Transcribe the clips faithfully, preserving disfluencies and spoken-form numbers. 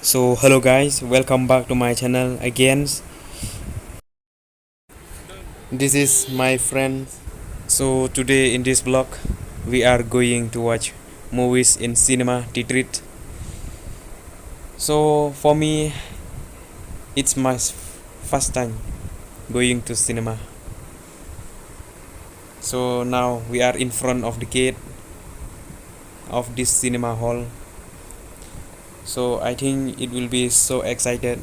So hello guys, welcome back to my channel again. This is my friend. So today in this vlog, we are going to watch movies in cinema, Titrit. So for me, it's my s- first time going to cinema. So now we are in front of the gate of this cinema hall. So I think it will be so excited.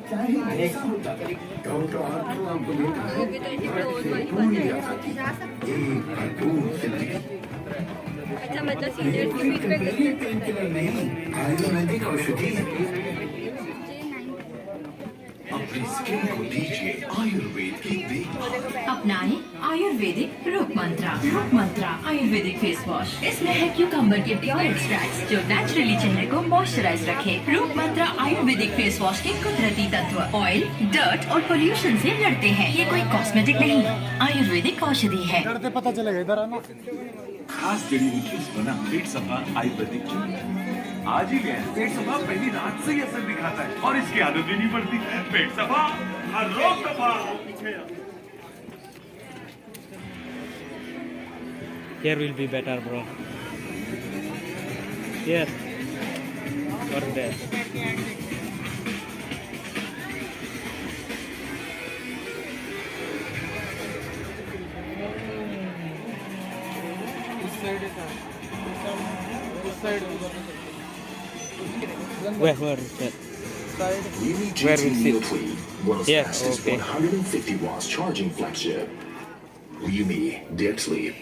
चाहे जैसा हो, डॉक्टर आर्थो आपको देता है, फर्क से दूर ले जाता है। एक भरपूर जिंदगी। अच्छा, मतलब, सीनियर सिटीजन। पेनकिलर नहीं, आयुर्वेदिक औषधि है। अपनी स्किन को दीजिए आयुर्वेद की देखभाल। अपनाएं आयुर्वेदिक रूप मंत्रा। रूप मंत्रा आयुर्वेदिक फेस वॉश। इसमें है क्यूकम्बर के प्योर एक्सट्रैक्ट्स, जो नेचुरली चेहरे को मॉइस्चराइज रखे। रूप मंत्रा आयुर्वेदिक फेस वॉश के कुदरती तत्व ऑयल, डर्ट और पोल्यूशन से लड़ते हैं। ये कोई कॉस्मेटिक नहीं, आयुर्वेदिक औषधि है। डरते पता चलेगा, इधर आना। खास जड़ी बूटियों से बना पेट सफा आयुर्वेदिक जूस। आज ही ले आएं। पेट सफा पहली रात से ही असर दिखाता है और इसकी आदत भी नहीं पड़ती। पेट सफा, हर रोग सफा। Here will be better, bro. Here or there? इस साइड है सर। Where, where is that? Realme Where is G T Neo it? Three, one of Here, fastest okay. one hundred fifty watts charging flagship. Realme, dead sleep.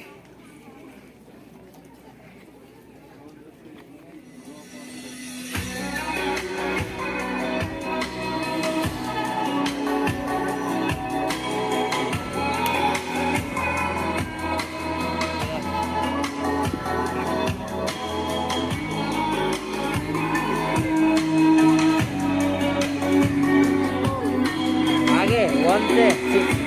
आगे, वन से सिक्स।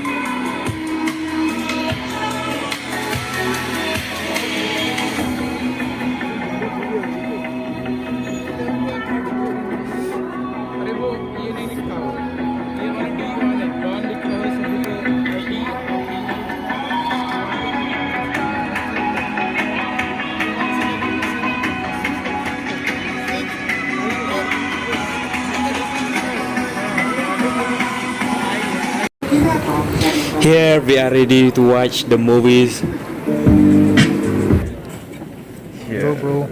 अरे वो ये नहीं लिखा हुआ है, ये वाला डी वाला है, डॉन लिखा हुआ है, सभी को डी। Here we are ready to watch the movies. Go, bro.